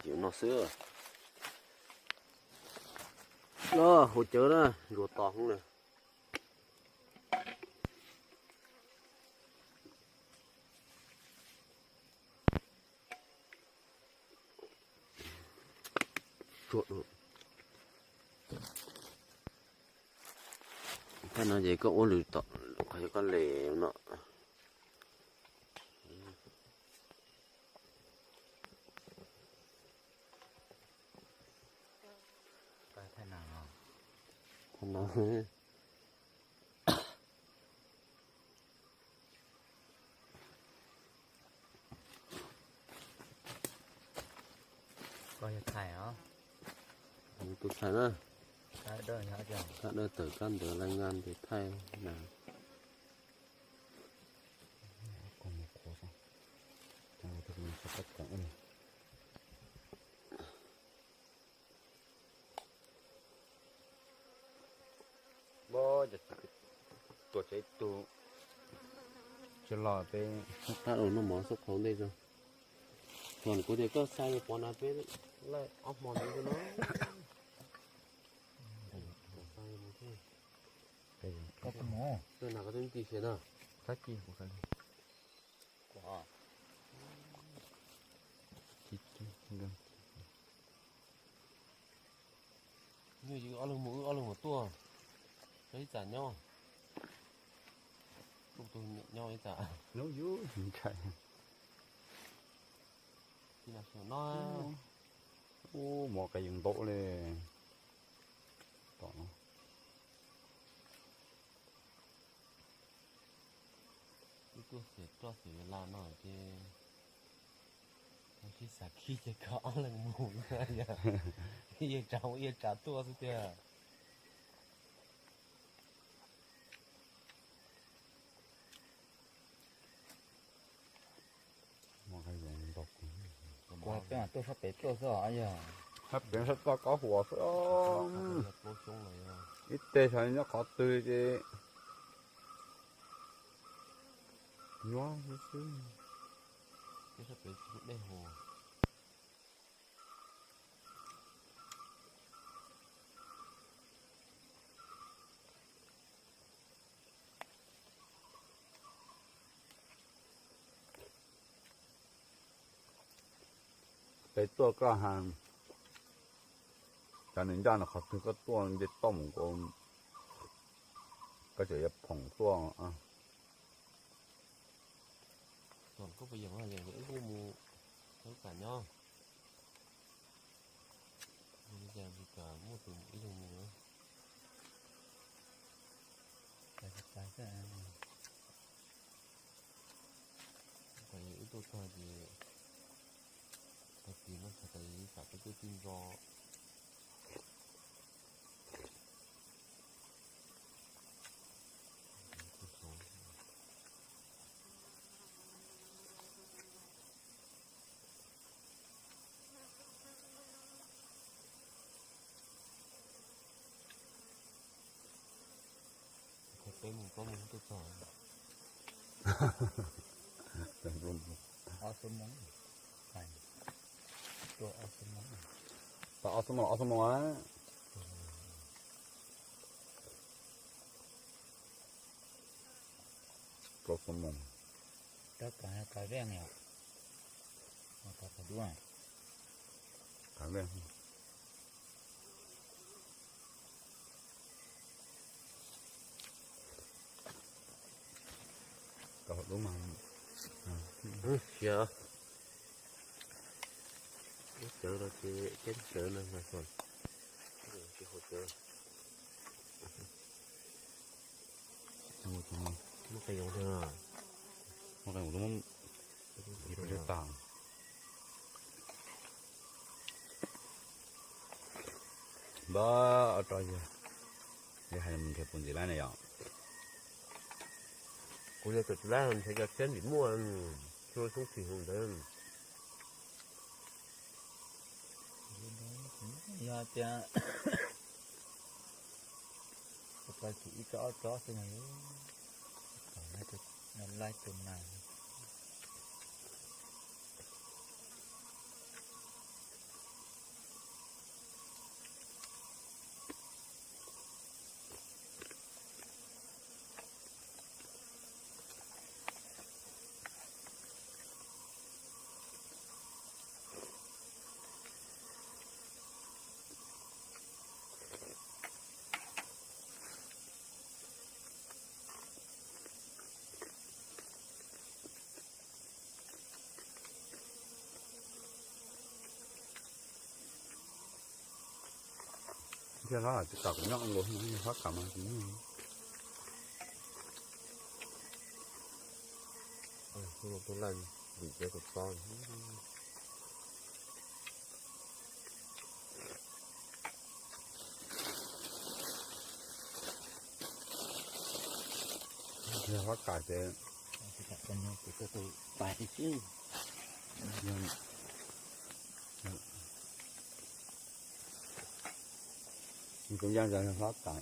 Cim no xwb. Los hauv cawv na, ntsuas tos hoob na. Thaj no ces koj ua lwm tom qhov koj les no. Thaj no. Koj yog thais os? Tus thais na. Thaj dawb tawm kab ntawv laj nqa ntes thaij na. Tuam tsev tus tsis los peb qab ua noj mov xub qhau ntej tso. Thaum kuv tias koj xa pov na peb laij ob hmo ntawd no. Yog yus ob leeg mus wb ob leeg mus tuaj, ib txam nyob, tus nyob ib txam. Ub, mov qab yeej ntau li. Tom no wb tuaj xwm roj xwm la no ces sib xav khib ces koj ob leeg mus, yawg tsav mus yawg tsav tuaj xwb tiag. Peb mam tuaj sab pem tuaj xwb os yog. Sab pem sab toj kob huas xwb. Ib teg xyov nyob qhov twg ces nyuaj xwb xwb. Peb tuaj koj has, cov nws ncaj no qhov twg koj tuaj nce toj mus nkaus, koj tseem yuav phoom tuaj. Koj puas yeem, yeem ib hnub mus, ib txam nyob, li cas tsis kam muaj tus ib leeg mus. Kom yus wb tuaj txog ces tag kis no txog tas yus ib xam peb twb tij ntso. Peb mus plaub moos tuaj txog. Ob xuab moos, tuaj ob xuab moos, tau ob xuab moos, ob xuab moos. Plaub xuab moos. Rau kav kav veej yom, kav kav duab, kav veej. Kav duab mas, sia, lub cawv no ces teb cawv no mas, tsis haum cawv. Muab qee yoov, muab qee yoov tas. Npawg, ua rau yawg, yawg hais mus nrhiav puv ntxiv laib na yom. Kuv yog tus tsis laib nrhiav cov tshiab ntim muaj, xyoo xyoob tsis hu ntawd. Yog tias tau tsis ib tsob ob tsob xwb mas, laib tus nas. Yog hlob tsis kam kuv nyob nkaus, yog hlob kam mas kuv nyob. Tus laj vim tias kuv txo. Yog hlob kam ces kuv yeej yog hlob kam.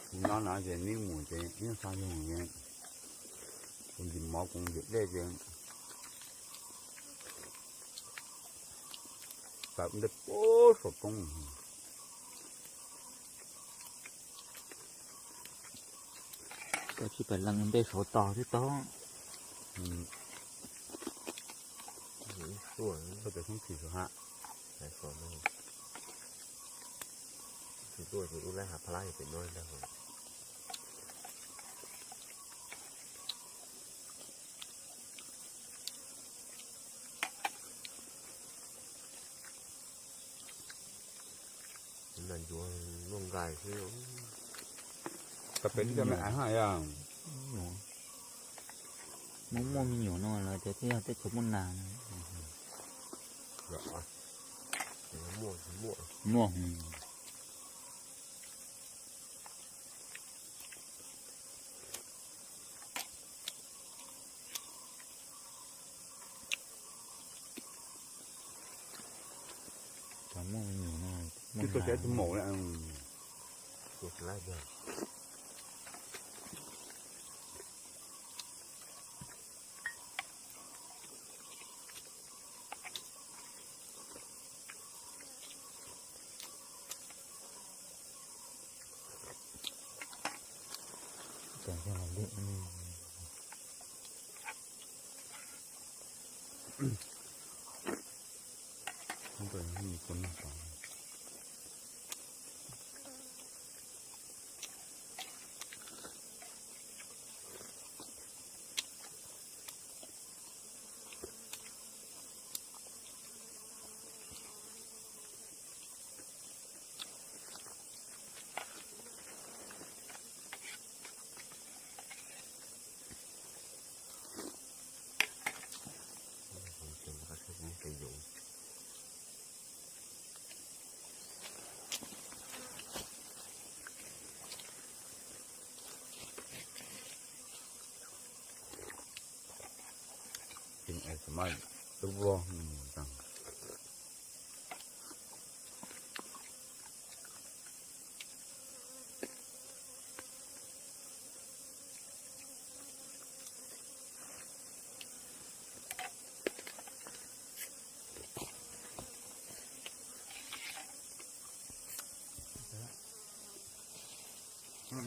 Kuv nyob no ces neb mus ces yeej xa yog, kuv ntim mov kuv ntim dej ces tawm ntej puag saum roob. Koj tsis pais lees ntej saud tos twb tau. Ib suab, suab pem Hmoob Tshis saud ha. Tsis tuaj ces wb lab hav pha lab pem no ntag. Nag ncuav luaj nqais xwb. Koj pem twb cov me ais ha yog. Muaj muaj me nyuam no lawm tias twb yog teb chaws muaj nas. Muaj. Twb tuaj tsev tus maum lawm.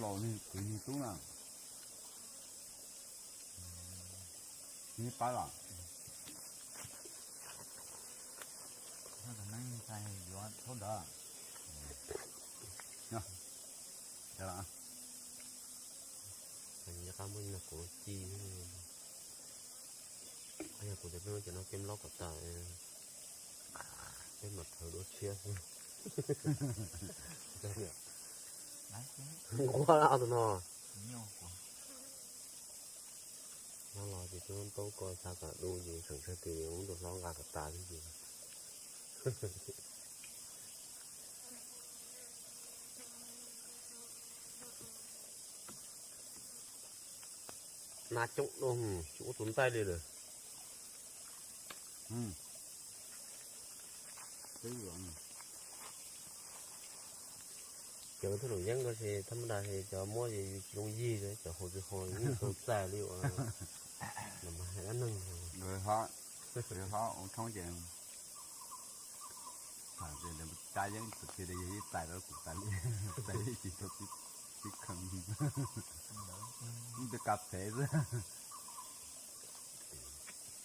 Laus niag kwv niag tub na. Neb pab los. Neeb ntshai yuav thaub ntawd. Nyob qab muab no kuv ci. Yog kuv cov peb cov no peb lob kom tas, peb mam thawv dua tshiab xwb. Nquag tus no. Nyob los ces twb taub ko xav kom du ces seem tsawg tus ub tus hlob nqa kom tas xwb ces. Nas coob dua, tsis ua tus ntaij li lawm. Cov thaj lum yeeb ko ces thaj mab das ces cov muab ces yus tsis zoo yig, cov haus tsis haus yeej tau txais li uas mas hais dab neeg. Hlob ua tshoob ces tsa yeeb txus kiag yog ib txais rau kuv tas li, txais ib tsis tau tib kheej. Ib tug kas phev xwb.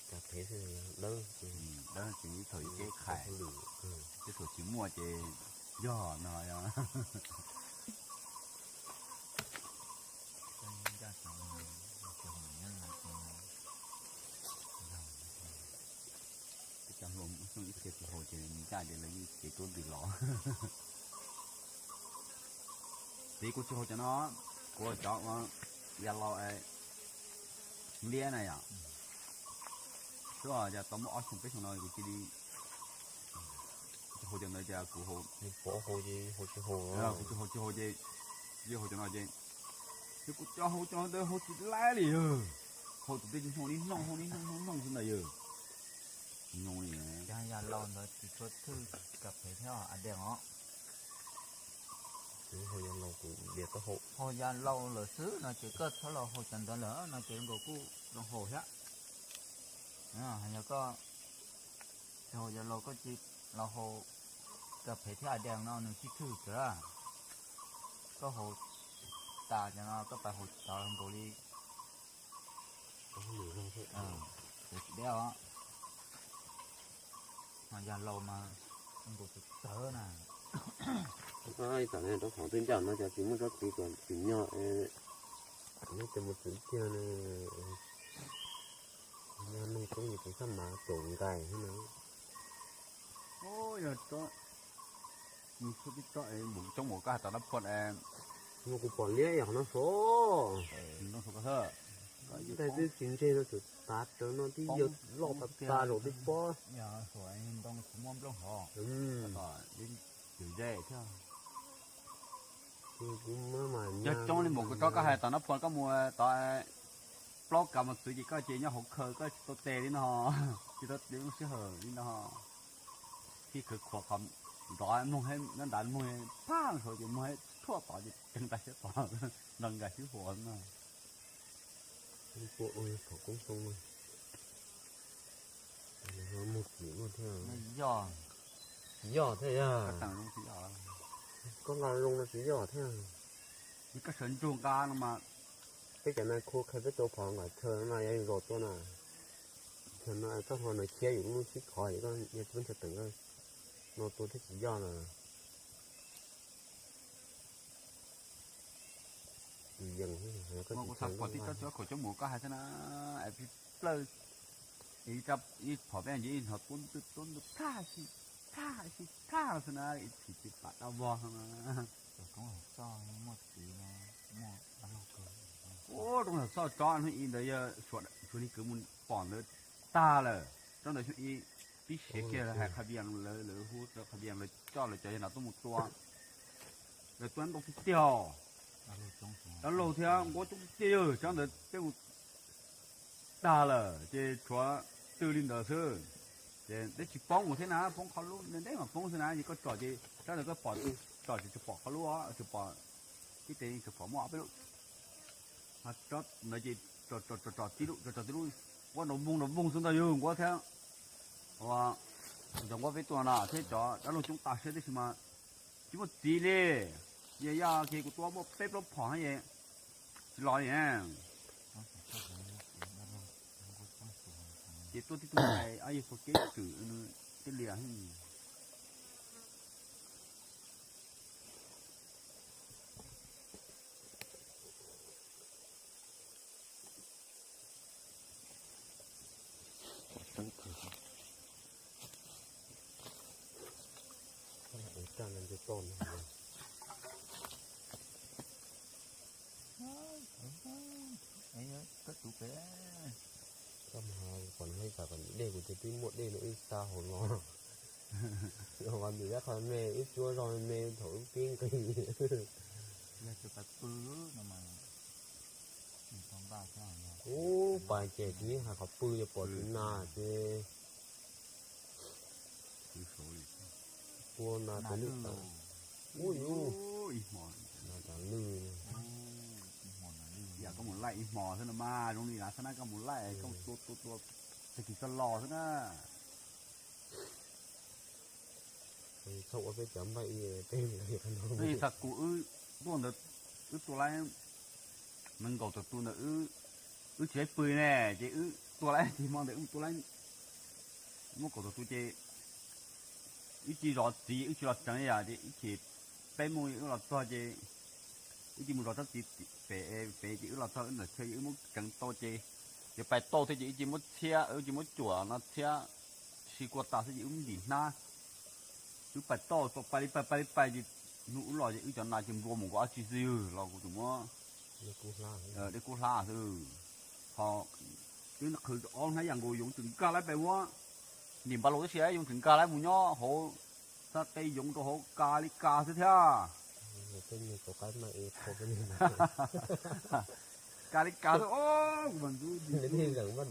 Kas phev xwb, dawb, dawb tseem ib thaum ib keb khais, ib thaum tsis muaj ces yog no yog. Cov hluas ib txhia tsis haus ces ncaj ces lawv yeej cev tuab ntws los. Txiv, kuv tsis haus cov no, kuv cov ua ya laus liab na yom. Twb yog tau muaj ob xyoo peb xyoo no kuv cia li tsis haus cov ntawd, ces kuv haus, kuv tsis haus, tsis haus ces, tsis haus cov no ces, ces kuv cov haus cov ntawd haus tsis laib li. Haus tus twg tsis haus li, noj haus li, noj noj noj xwb ntag yawg. Nyob li, ya laus ntawd tsis tshua thwj kas phev thiab a dees os. Kuv haus ya laus kuv diav koj haus. Haus ya laus lawm xwb no ces koj txhob los haus cov ntawd lawm no ces nkaus kuj zoo haus thiab. Yog koj haus ya laus koj cia los haus kas phev thiab a dees no nws sib thwj kawg. Koj haus tas cov no koj pais haus tsis tau nkaus li. Tsis deb os. Mas ya laus mas nkaus txawv txawv na. Tam no rau qhov twb ncaj no cov tsis muaj tsob txiv kom tsim nyog, neb cov mus txwv tiag, nyob nug tub yus tus xab mav caum nkais xwb na. Yog tsob, tsob coob mus koj hais tau dab phua, kuv pom liab yog qhov no sov. Tais twb tsis ntseg no txawm tav rawv no tib yawg loj tas tas zaum twb pob. Ntoo kuv muaj nplooj hov, twm ze thiab. Yog coob li mus kuv tsob koj hais tau dab phua koj mus tau plaub kav mus txwv ces koj ces nyob hauv khaws koj tsis tau tes li no, tsis tau tes lub sij hawm li no. Thiab khawv khuav qhov nrov mloog, nyob nrad mloog phaj saud ces mloog thuaj tod ces ceev ntais siab tod, nrog nkais sib huas no. Mus txiv thiab, tsis yog thiab yog, koj nqa zoo no tsis yog thiab. Koj sawv ntsug nqa no mas, peb cov na khu qhia peb tau phom nqa chaw no yog zos tuaj na. Chaw no txoj hlua no khiav yus lub sib khov, yog peb chaw teem no tua thiab tsis yog na. Kuv xav pom tib tsob tsob khaum coob mus koj hais xwb na, es pib plawj, ib phom peb ib hnov tuab ntwg tuab ntwg plaj si plaj si plaj xwb na, ib txhis tsis pam dab vog no. Ub, roob Txhoj tsob hnub i ntawd yog Suav li kwv mus pom ntawd tag lawm, tsob ntawd xyoo i pib siav kiag hais qha vias lawv, lawv hu qha vias lawv coj lawv cov yawg nram tuaj mus tua, lawv tua ntau tiag tiag, dab laug thiab nquab coob tiag tiag, yawg tsob ntawd peb mus tag lawm ces tshuav tw li ntawd xwb. Ces peb tsis poob mus thiab na, poob qhov lub ntev mas poob xwb na, ces koj tsom ces tsob ntawd koj pom tsom ces tsis pom qhov lub, tsis pom tib tes, tsis pom muaj ob peb lub. Tsob ntawd ces tsom tsom tib lub, tsom tib lub, nquab nrov voog nrov voog xwb ntag yawg, nquab thiab cov nquab peb tua no thiab cov dab laug coob tas siab tib si mas tsis muaj txiv li. Yog yaj kiag kuv tua muaj peb plaub phom es tsis los li. Ces tuaj tib tug ais yawg tau kev kwm tej lias. Koj mas pom nws ib tsam kom dej kuv tias twb muaj dej no wb xa hauv los. Los nws yab qho me wb cuab zog me thaum wb pib nqis. Ub, pas ces kuv yeej hais qhov pw yog pom tus nas ces. Pua nas tas lwj tas. Ub, ub, nas tas lwj. Yam koj mus laij ib hmos xwb no mas zoo li lav xab nab koj mus laij koj tua tua tua tag kis koj los xwb na. Txhob ua peb cov npaj i peb. Xav kuv wb tuaj ntawd, wb tua laib nees nkaum tawm tus ntawd, wb tsis laib pw ne, ces wb tua laib tig hmo ntawd wb tua laib muab kaum tawm tus ces wb cia zov txiv wb tsis los tseev yom, ces wb chim peb moos wb los txog ces wb cia mus zov tsob txiv pem pem ces wb los txog wb ntawm chaw wb muab tseev tau ces yuav pais tauj thiab ces wb cia muab txhiab wb cia muab cuam no txhiab si kua tas xwb ces wb muab ntim hnab. Wb pais tauj tau pais li pais pais li pais ces Hnub ub los ces wb cov nas ces nplua mus nkaus dab tsi xwb los kuv tseem muab dej kub hlab xwb. Ho twb qhwv ob hnab yas nkaus yoov tseem nkag lawm pem ua, nim npav laus tab sis yoov tseem nkag lawm mus nyob hauv, xab teb yoov rau hauv ka li ka xwb thiab. Ka li ka xwb os, kuv mas ntxub ua ces mus ob zaug ntawd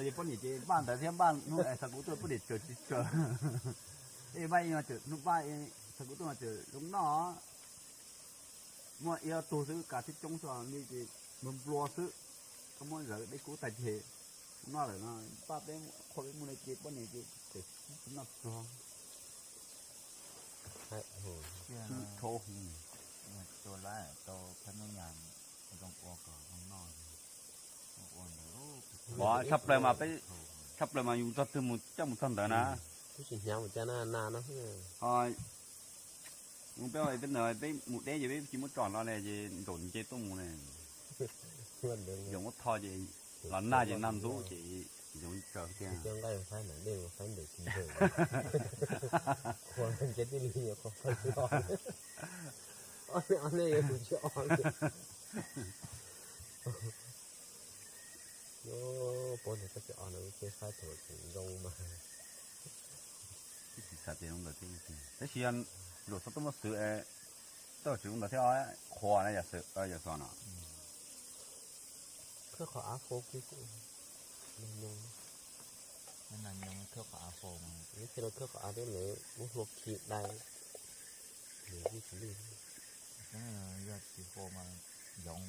ces poj niam ces npaj ntawd thiab npaj hnub es xav kuv tuaj poj niam tsaws tsis tsaws. Es npaj hnub npaj xav kuv tuaj mas tsaws zoo noj. Muaj ib ob tug xwb kav thiab coob xwb li ces nplua nplua xwb. Koj muab zawv dej kub tag ces noj lawm no, npaj peb qhua peb mus li ces poj niam ces tseem noj pluag. Tshaj plaws mas peb, tshaj plaws mas yus txog twg mus coj mus txog ntawd na. Twb tsis hnyav mus cas na, nas no. Peb peb mus deb ces peb tsis muab tsom no li ces ntaus nce tuaj mus ne. Yoov muab tho ces los nag ces nag ntub ces yoov tsaws tiag. Pab ntawd koj tsis o na, ua ke faib thaum tseem zoo mas. Tsis xav tias zoo ntawd thiab, tab sis luag txhob tuaj muab xwv, txawj tsis zoo ntawd thiab, qhuas na yam xov no. Khawb qhov av fo kiag, khawb qhov av thiab lawv muab hlua khi dai, nws yeej tsis lwj. Yog tsis fo mas yoov,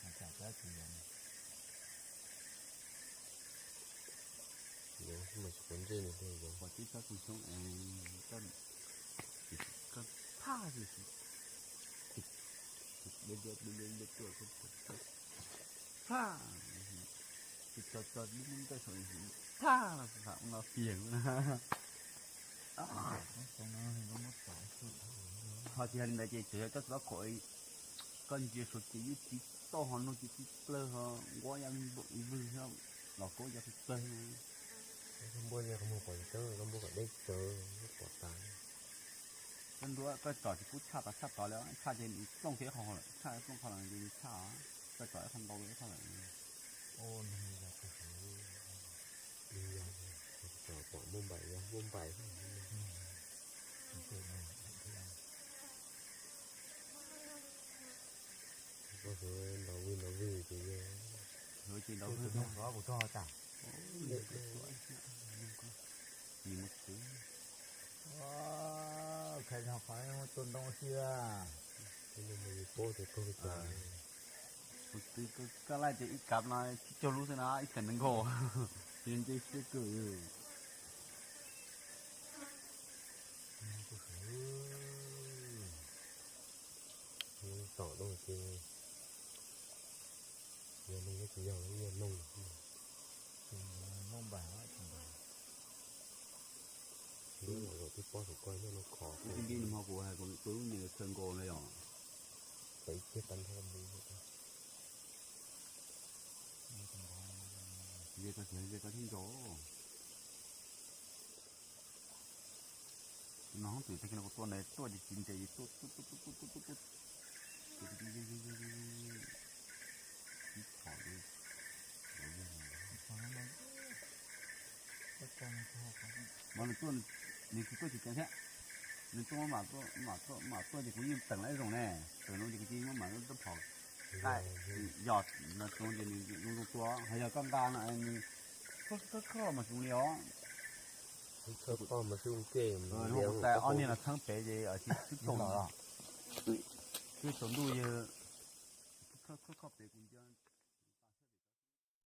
mas tsam peb tsis yoov. Yoov mas tsis quav ntsej nws tiag, yoov. Qhov tib txhob tsis xyoob, koj thaj, thaj, tsis tso tso lub ntawj saum, thaj, no tiag na. Ho tsis yog li ntawd ces tsuas yog coj txog kho, koj ntsia saum ces yeej tsis toj ho nug ces tib plawg ho nquab ya vwg thiab los kub ya tib plawg na. Koj npuaj yeej qhov muag pom tsis tseeb, koj npuaj kom deb tsawv pom tas. Koj nruab koj tsom tsis kub tshaj tod tshaj tod li, tshaj ces nws plooj kiag ib qho lawm, tshaj plooj qho lawm ces nws tshaj, koj tsom ib qho ntau ib qho lawm. Pom muaj npaim, yog muaj npaim. Koj ntaus vwg ntaus vwg ces yog. Kuv tog tas. Koj laij tias ib kav no tsib caug lub xwb na, ib txheem nees nkaum, tsis nce siab kawg. Tom no ces yog neeg thiab tsis yog los yog neeg. Lub los zaum twb pob saum koj nyob no khov. Ib ntsis no kuv hais kuv lub niag khaws nkaus na yom. Pem kiag tag nrho mus. Ze koj tsis ze koj thiab nco. No hoob twm tag kis no kuv tua ntawd tuaj ces tsis ntev tuaj tuaj tuaj tuaj tuaj tuaj tuaj. Ib txhom li. Mas nws tuaj, nws tsis tuaj tsis ceev thiab. Nws tuaj mam tuaj mam tuaj ces kuv yeej teem lawm ib zaug ne. Teem no ces kuv cia li muab mam tuaj phom. Yog no tso ces nws zoo zoo tua, ho yog koj nqa no nws khawb khawb mas zoo li os. Ob niag no txheeb pem ces tsis txhob los, twb tsaus ntuj yog khawb khawb pem kuv ntsia.